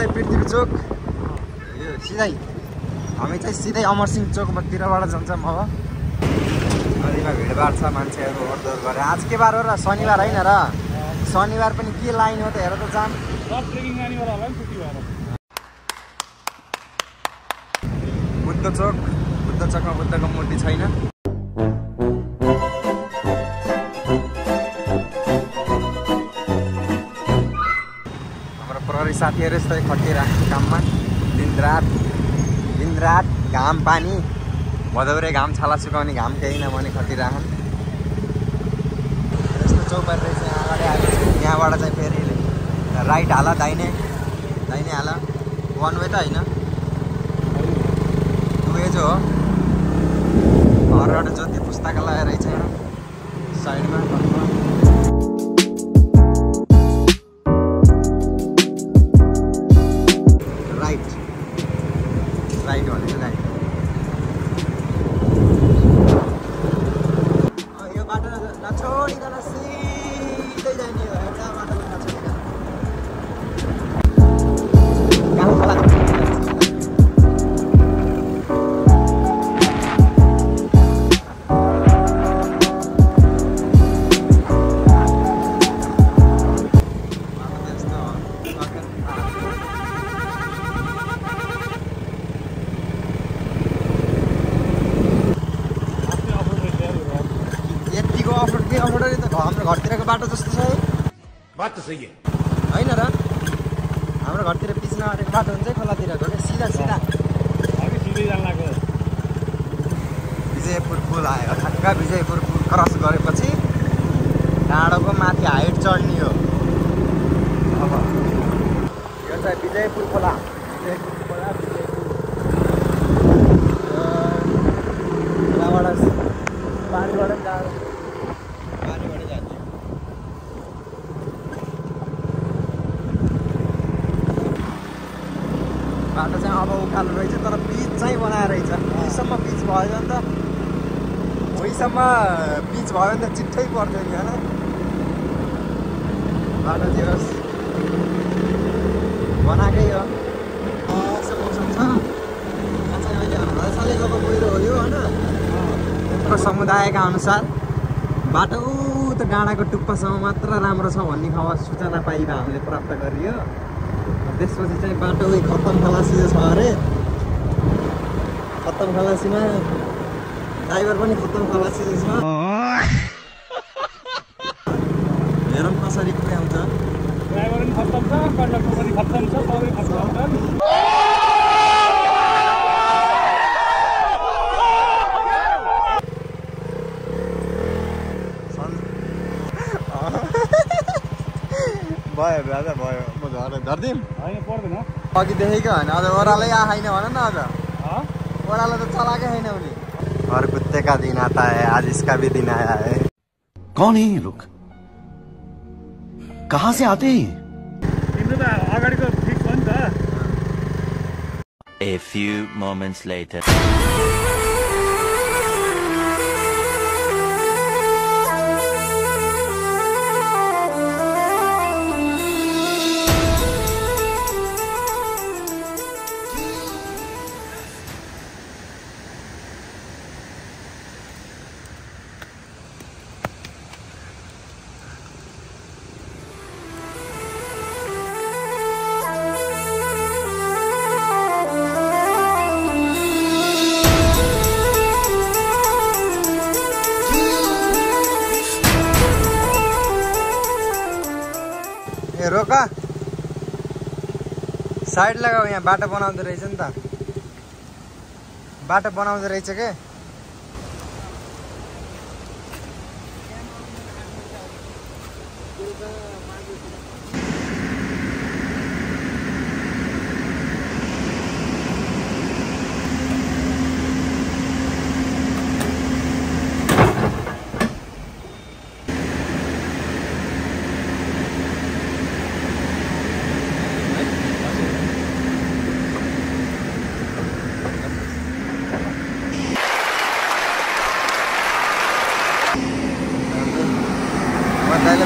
चाहिँ पृथ्वी चोक यो सिधै हामी चाहिँ सिधै अमरसिंह चोकतिरबाट जान्छौँ अब नदीमा भिडभाड छ मान्छेहरू ओहोरदोहोर गरेर आज के बार हो र शनिबार होइन र शनिबार पनि के लाइन हो त हेर त जाम बुद्ध चोकमा बुद्धको मूर्ति छैन हाम्रो प्रहरी साथीहरू यस्तै खटिरहेको काममा दिनरात घाम पानी भदौरे घाम छाला सुकाउने घाम केही नभने खटिरहन् यस्तो चौपाटी रहेछ यहाँ अगाडि आएको यहाँबाट चाहिँ फेरि राइट हाला दाहिने हाला वान वे त होइन टु वे जो हो घरबाट ज्योति पुस्तकालय रहेछ यहाँ साइडमा राइट भनेको राइट यो बाटो नछोडिकन सिधै जाने हो जहाँ बाटो नछोडिकन हाम्रो घरतिरको बाटो जस्तो छ है बात त सही होइन र हाम्रो घरतिर पिछ्न अटेको बाटो हुन्छ खोलातिरको सिधा सिधै जान लाग्यो विजयपुर पुल आयो ठ्याक्क विजयपुर पुल क्रस गरेपछि डाँडोको माथि हाइट चढ्ने हो अब यो चाहिँ विजयपुर खोला खोलाबाट पानीबाट जान्छ बाटो चाहिँ अब उकालो रहेछ तर पिच चाहिँ बनाएर रहेछ भुइँसम्म पिच भयो भने त भुइँसम्म पिच भयो भने त चिट्ठै पर्थ्यो नि होइन बाटो जे होस् बनाएकै हो यस्तो मौसम छ यहाँ चाहिँ अहिले हल्साले जब पहिरो हो यो होइन यत्रो समुदायका अनुसार बाटो त डाँडाको टुप्पासम्म मात्र राम्रो छ भन्ने खबर सूचना पाइबा हामीले प्राप्त गरियो त्यसपछि चाहिँ बाटो खत्तम खलासी छ अरे खत्तम खलासीमा ड्राइभर पनि खत्तम खलासी छ हेरौँ कसरी पुर्याउँछ ड्राइभर पनि खत्तम छ कन्डक्टर पनि खत्तम छ सबै खत्तम छन् भयो राजा भयो म झरिदिउँ होइन पर्दैन अघि देखेको होइन अझ ओह्रालै आएन भन न अझ ओह्रालो त चलाएकै छैन उसले घर कुत्ते दिन आता है आज इसका भी दिन आया है कौन है ये लोग कहाँ से आते हैं तिम्रो त अगाडिको फिक्स हो नि त A few moments later रोका साइड लगाऊ यहाँ बाटो बनाउँदो रहेछ नि त बाटो बनाउँदो रहेछ के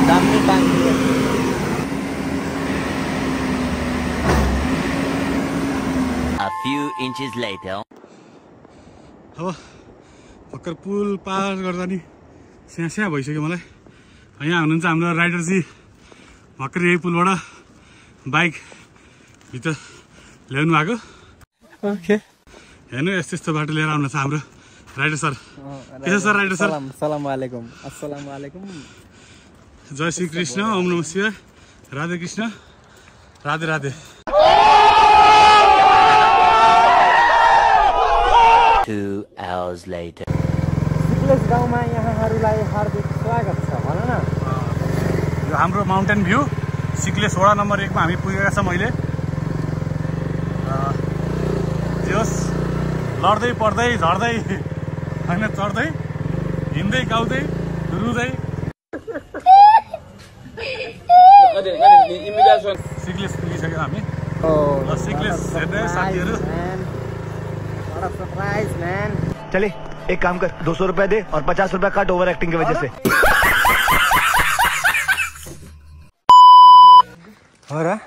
दामी टाङ्की few inches later. अब भर्खर पुल पार गर्दा नि स्यास्या भइसक्यो मलाई। यहाँ हुनुहुन्छ हाम्रो राइडरजी, भर्खर यही पुलबाट बाइक भित्र ल्याउनु भएको। ओके हेर्नु यस्तो बाटो लिएर आउनु छ हाम्रो राइडर सर। के छ सर राइडर सर? सलाम वालेकुम। अस्सलाम वालेकुम। जय श्री कृष्ण, ओम नमः शिवाय, राधे कृष्ण, राधे राधे। 2 hours later. सिक्लेस गाउँमा यहाँहरूलाई हार्दिक स्वागत छ भन न। यो हाम्रो माउन्टेन भ्यू सिक्लेस वडा नम्बर 1 मा हामी पुगेका छौँ अहिले। जोस लड्दै पढ्दै झर्दै होइन चढ्दै हिँड्दै गाउँदै रुँदै सिक्लेस पुगिसक्यौँ हामी। ल सिक्लेस हेर्दै साथीहरू। सरप्राइज मैन। चले एक काम कर, 200 रुपए दे और 50 रुपए काट ओवर एक्टिंग की वजह से। हो र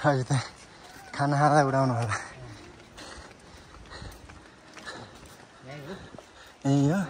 अहिले त खाना खाँदा उडाउनु होला। यही हो।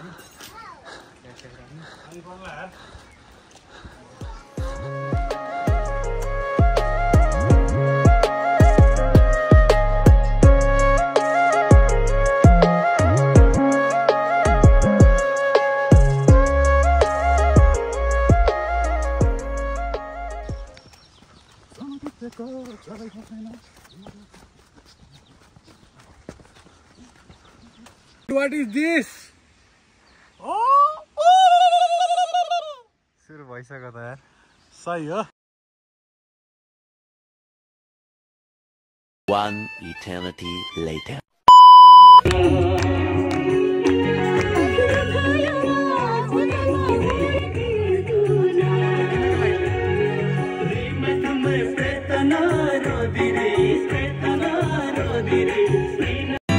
What is this? सुरु भइसक्यो त यार। सही हो। 1 eternity later.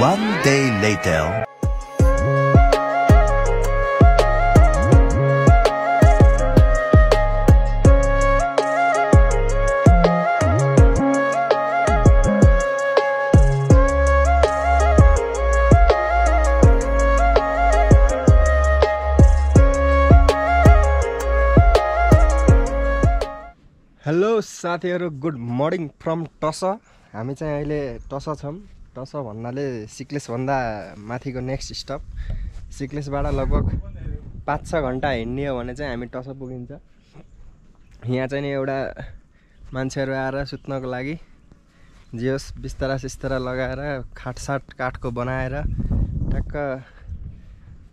One day later. Hello साथीहरू, गुड मर्निङ फ्रम टस। हामी चाहिँ अहिले टस छौँ। टस भन्नाले सिक्लेसभन्दा माथिको नेक्स्ट स्टप। सिक्लेसबाट लगभग 5-6 घन्टा हिँड्ने हो भने चाहिँ हामी टस पुगिन्छ। यहाँ चाहिँ नि एउटा मान्छेहरू आएर सुत्नको लागि जियोस् बिस्तारा सिस्तारा लगाएर खाटसाट काठको बनाएर टक्क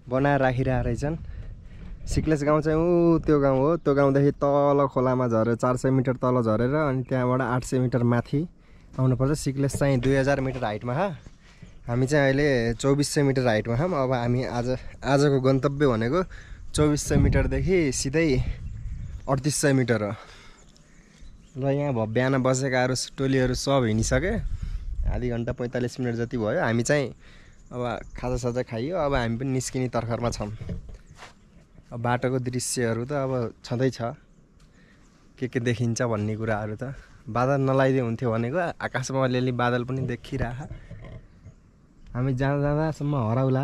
बनाएर राखिरहेको रहेछन्। सिक्लेस गाउँ चाहिँ त्यो गाउँ हो। त्यो गाउँदेखि तल खोलामा झरेर 400 मिटर तल झरेर अनि त्यहाँबाट 800 मिटर माथि आउनुपर्छ। सिक्लेस चाहिँ 2000 मिटर हाइटमा छ। हामी चाहिँ अहिले 2400 मिटर हाइटमा छौँ। अब हामी आजको गन्तव्य भनेको 2400 मिटरदेखि सिधै 3800 मिटर हो। र यहाँ बिहान बसेकाहरू टोलीहरू सब हिँडिसके। आधी घन्टा 45 मिनट जति भयो। हामी चाहिँ अब खाजासाजा खाइयो। अब हामी पनि निस्किने तर्खरमा छौँ। अब बाटोको दृश्यहरू त अब छँदैछ, के देखिन्छ भन्ने कुराहरू त। बादल नलाइदिए हुन्थ्यो भनेको, आकाशमा अलिअलि बादल पनि देखिरह। हामी जाँदासम्म हराउला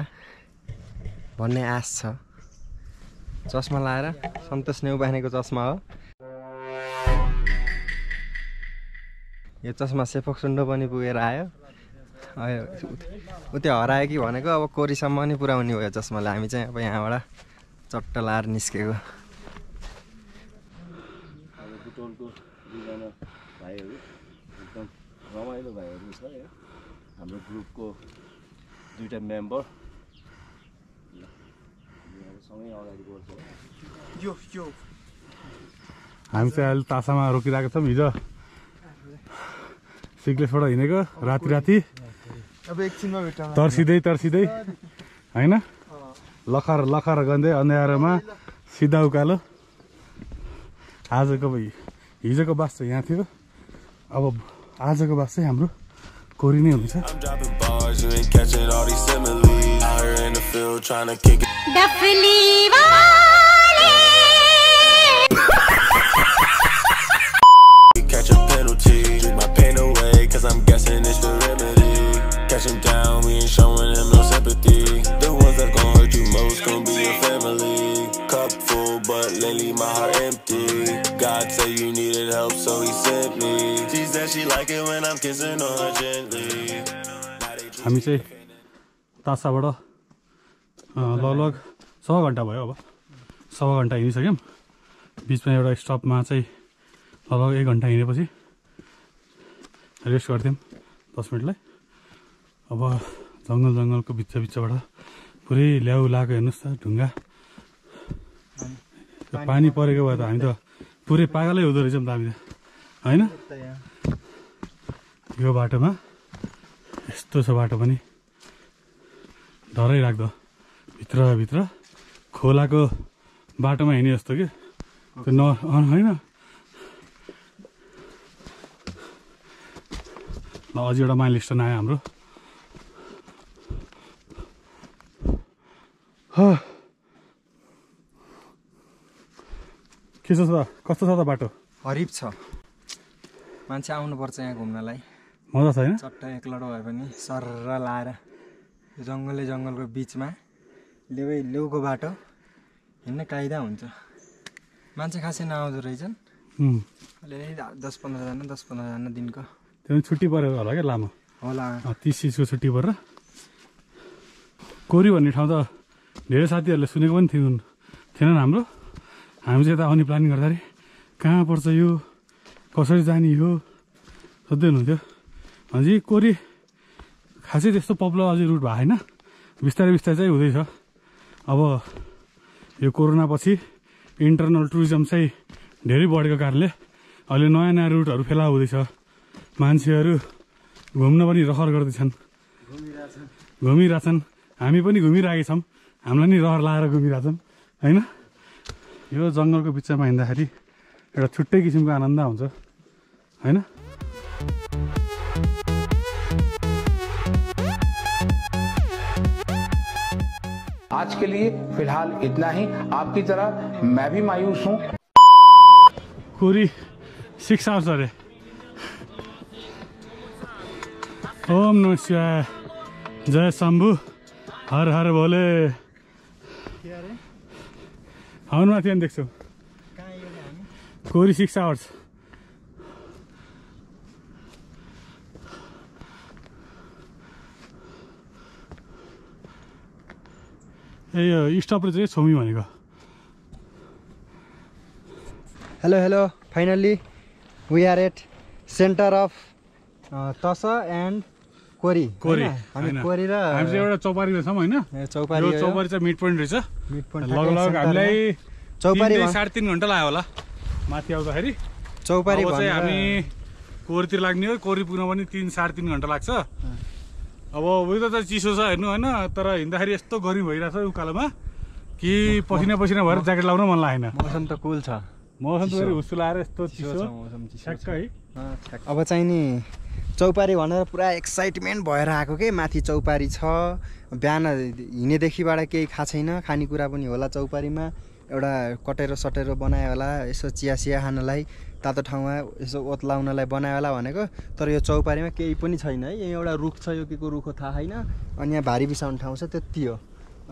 भन्ने आश छ। चस्मा लाएर सन्तोष नेउपानेको चस्मा हो यो चस्मा। सेफोक सुन्डो पनि पुगेर आयो। उतै हरायो कि भनेको अब कोरीसम्म नि पुऱ्याउने भयो चस्माले। हामी चाहिँ अब यहाँबाट चट्ट लाएर निस्केको। बुटोलको दुईजना भाइहरू एकदम रमाइलो भाइहरू छ। हाम्रो ग्रुपको 2टा मेम्बर सँगै अगाडि बढ्छ। हामी चाहिँ अहिले तासामा रोकिरहेको छौँ। हिजो सिक्लेसबाट हिँडेको राति अब एकछिनमा भेट्छ। तर्सिँदै होइन लखर गन्दै अन्धारोमा सिधा उकालो। हिजोको बास चाहिँ यहाँ थियो। अब आजको बास चाहिँ हाम्रो कोरी नै हुन्छ। Catch a Crash him down, we ain't showing him no sympathy. The ones that gon' hurt you most gon' be your family. Cup full, but lately my heart empty. God say you needed help, so he sent me. She said she like it when I'm kissing on her gently. हामी चाहिँ तासाबाट लगभग 1.5 घन्टा भयो। अब 1.5 घन्टा हिँडिसक्यौँ। बिचमा एउटा स्टपमा चाहिँ लगभग 1 घन्टा हिँडेपछि रेस्ट गर्थ्यौँ 10 मिनटलाई। अब जङ्गलको बिचबाट पुरै ल्याउ लगाएको हेर्नुहोस् त ढुङ्गा। पानी परेको भए त हामी त पुरै पागलै हुँदो रहेछौँ त हामी त, होइन? यो बाटोमा यस्तो छ बाटो पनि, डरै लाग्दो। भित्र खोलाको बाटोमा हिँड्ने जस्तो कि त्यो होइन। ल अझै एउटा माइलस्टोन आयो हाम्रो। के छ त, कस्तो छ त बाटो? हरिब छ, मान्छे आउनुपर्छ यहाँ घुम्नलाई। मजा छ होइन? चट्टा एकलडो भए पनि सर्र लाएर जङ्गलको बिचमा लेउको बाटो हिँड्न कायदा हुन्छ। मान्छे खासै नआउँदो रहेछन्। अलिअलि 10-15 जना दिनको। त्यो छुट्टी परेर होला क्या, लामो होला 30 चीजको छुट्टी परेर। कोरी भन्ने ठाउँ त धेरै साथीहरूले सुनेको पनि थिएनन् हाम्रो। हामी चाहिँ यता आउने प्लानिङ गर्दाखेरि कहाँ पर्छ यो, कसरी जाने हो सोध्दै हुनुहुन्थ्यो। अझै कोरी खासै त्यस्तो पपुलर अझै रुट भएको होइन, बिस्तारै चाहिँ हुँदैछ। अब यो कोरोना पछि इन्टरनल टुरिज्म चाहिँ धेरै बढेको कारणले अहिले नयाँ रुटहरू फेला हुँदैछ। मान्छेहरू घुम्न पनि रहर गर्दैछन्, घुमिरहेछन्। हामी पनि घुमिरहेका छौँ, हामीलाई नि रहर लाएर घुमिरहेछन्, होइन? यो जङ्गलको बिचमा हिँड्दाखेरि एउटा छुट्टै किसिमको आनन्द हुन्छ, होइन? आज के लिए फिलहाल इतना ही। आपकी तरह मैं भी मायूस हूँ। कोरी 6 आवर्स अरे। ओम नमः शिवाय, जय शम्भु, हर हर भोले। हनुमाथि पनि देख्छौ कोरी 6 आवर्स। ए यो स्टप चाहिँ छौमी भनेको। Hello finally we are at centre of तसा एन्ड कोरी। हामी कोरी र हामी चाहिँ एउटा चौपारीमा छौँ, होइन? चौपारी चाहिँ मिड पोइन्ट रहेछ। लगभग हामीलाई चौपारी 3.5 घन्टा लाग्यो होला माथि आउँदाखेरि। चौपारी चाहिँ हामी कोरीतिर लाग्ने हो, कोरी पुग्न पनि 3-3.5 घन्टा लाग्छ। अब वेदर त चिसो छ हेर्नु, होइन? तर हिँड्दाखेरि यस्तो गर्मी भइरहेछ उकालोमा कि पसिना भएर ज्याकेट लाउन मन लागेन। मौसम त कुल छ, मौसम त हुस्सु लाएर यस्तो चिसो ठ्याक्क है। अब चाहिँ नि चौपारी भनेर पुरा एक्साइटमेन्ट भएर आएको के। माथि चौपारी छ, बिहान हिँडेदेखिबाट केही खाएको छैन, खानेकुरा पनि होला चौपारीमा। एउटा कटेरो सटेरो बनायो होला, यसो चिया खानलाई, तातो ठाउँमा यसो ओत्लाउनलाई बनायो होला भनेको। तर यो चौपारीमा केही पनि छैन है। यहाँ एउटा रुख छ, यो के को रुख हो थाहा छैन। अनि यहाँ भारी बिसाउने ठाउँ छ, त्यति हो।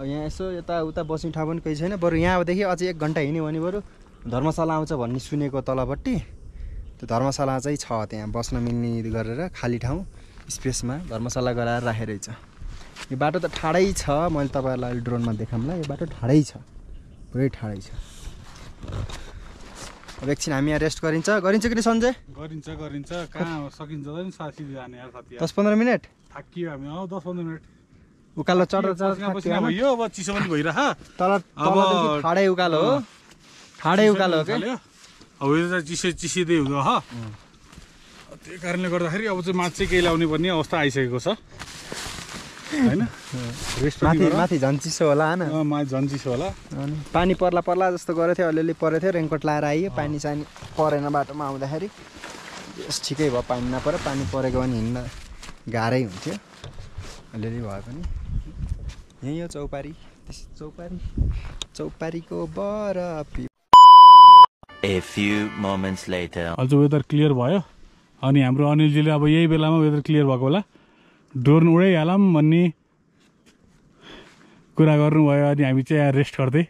यहाँ यसो यताउता बस्ने ठाउँ पनि केही छैन। बरु यहाँदेखि अझै 1 घन्टा हिँड्यो भने बरु धर्मशाला आउँछ भन्ने सुनेको तलपट्टि। त्यो धर्मशाला चाहिँ छ, त्यहाँ बस्न मिल्ने गरेर खाली ठाउँ स्पेसमा धर्मशाला गराएर राखेरै छ। यो बाटो त ठाडै छ, मैले तपाईँहरूलाई अहिले ड्रोनमा देखाउँला। यो बाटो ठाडै छ, पुरै ठाडै छ। अब एकछिन हामी यहाँ रेस्ट गरिन्छ कि सन्जय? गरिन्छ। कहाँ सकिन्छ त नि साथी जाने यार, साथी 10-15 मिनट थाकियो हामी। 10-15 मिनट उकालो चढ्दा भयो। अब चिसो पनि भइरह। अब ठाडै उकालो हो, ठाडै उकालो हो के। अब यो चाहिँ चिसिँदै हुँदो हो। त्यही कारणले गर्दाखेरि अब चाहिँ माथि चाहिँ केही लाउने पर्ने अवस्था आइसकेको छ, होइन? माथि झन् चिसो होला, होइन? माथि झन् चिसो होला। पानी पर्ला जस्तो गरेको थियो, अलिअलि परेको थियो। रेनकोट लाएर आइयो, पानी सानी परेन बाटोमा आउँदाखेरि। ठिकै भयो, पानी नपऱ्यो। पानी परेको भने हिँड्न गाह्रै हुन्थ्यो, अलिअलि भए पनि। यही हो चौपारी, चौपारीको barfi. A few moments later. अझ वेदर क्लियर भयो। अनि हाम्रो अनिलजीले अब यही बेलामा वेदर क्लियर भएको होला ड्रोन उडाइहालौँ भन्ने कुरा गर्नुभयो अनि हामी चाहिँ यहाँ रेस्ट गर्दै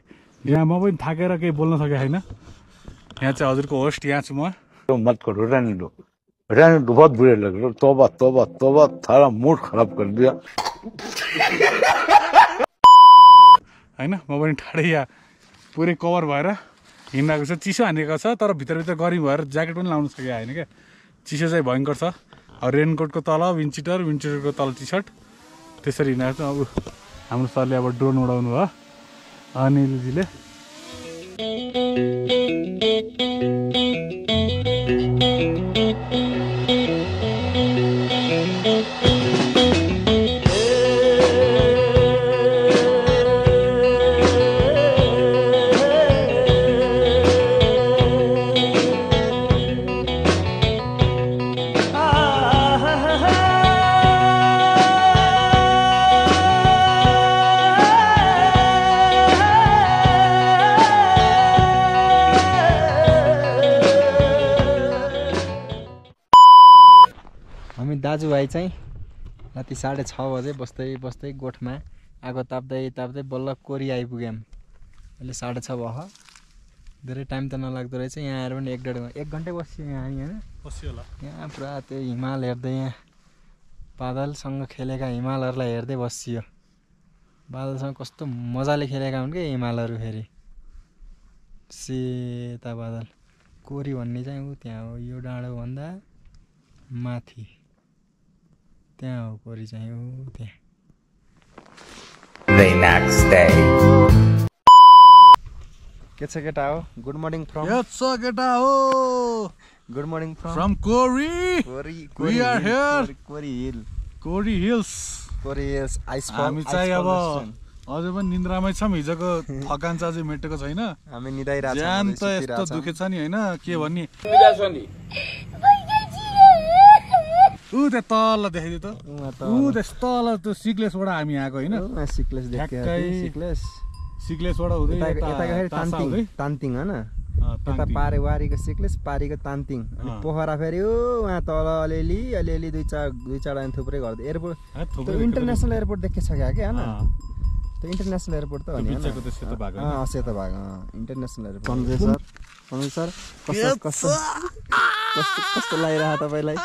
यहाँ म पनि थाकेर केही बोल्न सकेको छैन यहाँ चाहिँ हजुरको होस्ट यहाँ छु म मत करो रहने दो बहुत बुरे लग रहे तौबा तौबा तौबा थारा मूड खराब कर दिया हैन म पनि ठाडै यहाँ पुरै कभर भएर हिँडिरहेको छ चिसो हानेको छ तर भित्रभित्र गर्मी भएर ज्याकेट पनि लाउनु सकेको होइन क्या चिसो चाहिँ भयङ्कर छ रेनकोटको तल विन्डसिटरको तल टी सर्ट त्यसरी हिँडेको छ अब हाम्रो सरले अब ड्रोन उडाउनु भयो अनिलजीले दाजुभाइ चाहिँ राति 6:30 बजे बस्दै गोठमा आगो ताप्दै बल्ल कोरी आइपुग्यौँ अहिले 6:30 भयो धेरै टाइम त नलाग्दो रहेछ यहाँ आएर पनि 1 घन्टा बस्यो यहाँ होइन बस्यो होला यहाँ पुरा त्यो हिमाल हेर्दै यहाँ बादलसँग खेलेका हिमालहरूलाई हेर्दै बसियो बादलसँग कस्तो मजाले खेलेका हुन् कि हिमालहरू फेरि सेता बादल कोरी भन्ने चाहिँ ऊ त्यहाँ हो यो डाँडो भन्दा माथि त्यहाँ हो कोरी चाहिँ ऊ त्यहाँ The next day. के छ केटा हो गुड मर्निङ फ्रम केटा हो good morning from Kori We are here. Kori hills ice fall हामी चाहिँ अब अझै पनि निन्द्रामै छौँ हिजोको थकान चाहिँ अझै मेटेको छैन हामी निदाइरहेको छौँ ज्यान त यस्तो दुखेछ नि होइन के भन्ने ऊ त्यहाँ तल देखाइदियो त ऊ त्यस तल त्यो सिक्लेसबाट हामी आएको होइन सिक्लेसबाट हुँदै तान्तिङ होइन यता पारेवारीको सिक्लेस पारीको तान्तिङ अनि पोखरा फेरि उहाँ तल अलिअलि दुई चारवटा थुप्रै गर्दै एयरपोर्ट इन्टरनेसनल एयरपोर्ट देखेको छ क्या होइन त्यो इन्टरनेसनल एयरपोर्ट त हो नि सेतो भाग इन्टरनेसनल एयरपोर्ट सर कस्तो लागिरहेको तपाईँलाई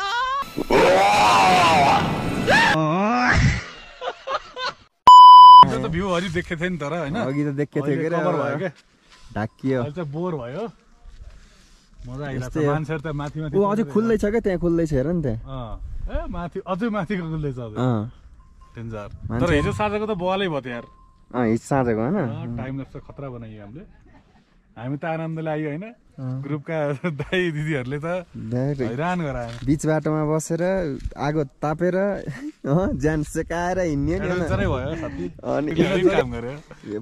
भ्यू हरि देखेको थियो नि तर होइन अघि त देखेको थियो के ढाकियो बोर भयो मजा आइरहेको छ मान्छेहरू त माथि ऊ अझै खुल्दैछ क्या त्यहाँ खुल्दैछ हेर नि त्यहाँ माथि अझै माथिको खुल्दैछ डेन्जर तर हिजो साँझको त बवालै भयो यार हिजो साँझको होइन टाइम जस्तो खतरा बनायो हामीले हामी त आनन्दले आयो होइन ग्रुपका दाइ दिदीहरूले त हैरान गरायो बिच बाटोमा बसेर आगो तापेर ज्यान सेकाएर हिँड्ने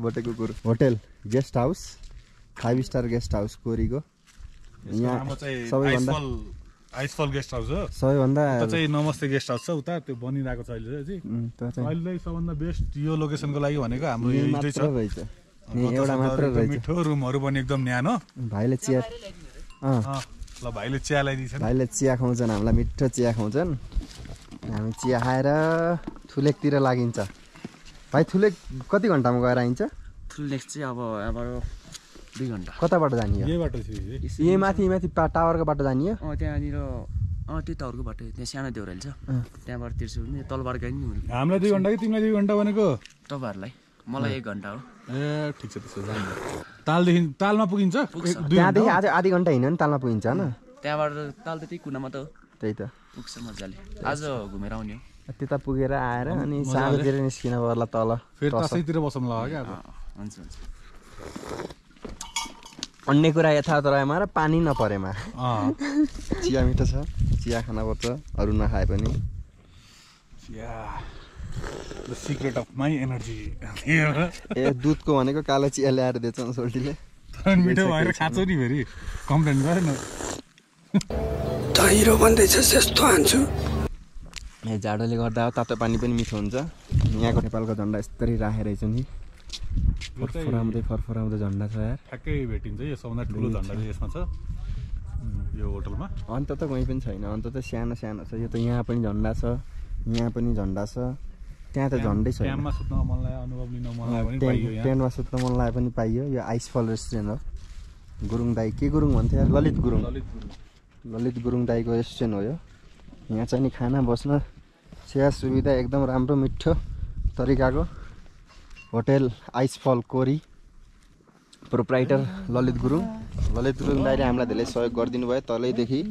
भोटे कुकुर hotel guest house 5 star guest house कोरीको यहाँ सबैभन्दा आइसफल गेस्ट हाउस हो सबैभन्दा चाहिँ नमस्ते गेस्ट हाउस छ उता त्यो बनिरहेको छ अहिले चाहिँ सबभन्दा बेस्ट यो लोकेसनको लागि भनेको हाम्रो यही छ एउटा मात्र रहेछ मिठो रुमहरू पनि एकदम न्यानो भाइले चिया ल भाइले चिया ल्याइदिन्छ भाइले चिया खुवाउँछन् हामीलाई मिठो चिया खुवाउँछन् हामी चिया खाएर थुलेकतिर लागिन्छ भाइ थुलेक कति घन्टामा गएर आइन्छ थुलेक चाहिँ अब यहाँबाट 2 घन्टा कता बाटो जाने हो यही बाटो छ यही माथि टावरको बाटो जाने हो त्यहाँनिर त्यो टावरको बाटो त्यहाँ सानो देउराली छ त्यहाँबाट तिर्छु भने तलबाट गए नि हामीलाई 2 घन्टा कि तिमीलाई 2 घन्टा भनेको तपाईँहरूलाई मलाई 1 घन्टा हो ए ठिक छ त्यसो तालदेखि तालमा पुगिन्छ त्यहाँदेखि आज आधी घन्टा हिँड्यो नि तालमा पुगिन्छ होइन त्यहाँबाट ताल त त्यही कुनामा त हो त्यही त पुग्छ मजाले आज घुमेर आउने हो त्यता पुगेर आएर अनि सानोतिर निस्किन पर्ला तल फेरि तसैतिर बस्नु लाग्यो क्या हुन्छ अन्य कुरा यथावत रहेमा र पानी नपरेमा चिया मिठो छ चिया खान पर्छ अरू नखाए पनि the secret of my energy ए दुधको भनेको कालो चिया ल्याएर दिएछ सोल्टीले मिठो भएर खाँचो नि फेरि कम्प्लेन गरेन हिरो भन्दैछ यस्तो हान्छु जाडोले गर्दा तातो पानी पनि मिठो हुन्छ यहाँको नेपालको झन्डा यस्तरी राखेर छ नि फरफराउँदै झन्डा छ यार ठ्याक्कै भेटिन्छ यो सबभन्दा ठुलो झन्डा चाहिँ यसमा छ यो होटलमा अन्त त कहीँ पनि छैन अन्त त सानो सानो छ यो त यहाँ पनि झन्डा छ यहाँ पनि झन्डा छ त्यहाँ त झन्डै छ क्याम्पमा सुत्न मन लाग्यो अनुभव लिन मन लाग्यो भने पाइयो यहाँ टेन्टमा सुत्न मन लागे पनि पाइयो यो आइसफल रेस्टुरेन्ट हो गुरुङ दाई के गुरुङ भन्थ्यो यार ललित गुरुङ दाईको रेस्टुरेन्ट हो यो यहाँ चाहिँ नि खाना बस्न सेवा सुविधा एकदम राम्रो मिठो तरिकाको होटेल आइसफल कोरी प्रोप्राइटर ललित गुरुङ दाइले हामीलाई धेरै सहयोग गरिदिनु भयो तलैदेखि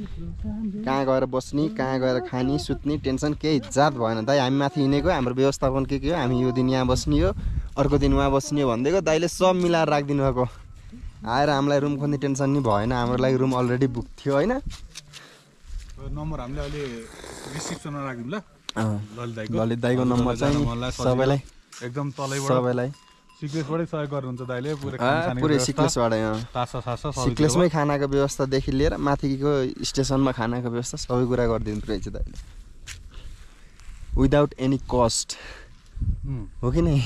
कहाँ गएर बस्ने कहाँ गएर खाने सुत्ने टेन्सन केही जात भएन दाइ हामी माथि हिँडेको हाम्रो व्यवस्थापन के हो हामी यो दिन यहाँ बस्ने हो अर्को दिन उहाँ बस्ने हो भनिदिएको दाइले सब मिलाएर राखिदिनु भएको आएर हामीलाई रुम खोज्ने टेन्सन नि भएन हाम्रो लागि रुम अलरेडी बुक थियो होइन नम्बर हामीले अहिले रिसिप्सनमा राखिदिउँ ल ललित दाइको नम्बर चाहिँ सबैलाई एकदम तलैबाट सबैलाई सिक्लेसबाटै सहयोग गर्नुहुन्छ दाइले पुरै सिक्लेसबाटै सिक्लेसमै खानाको व्यवस्थादेखि लिएर माथिको स्टेसनमा खानाको व्यवस्था सबै कुरा गरिदिनु रहेछ दाइले विदाउट एनी कस्ट हो कि नै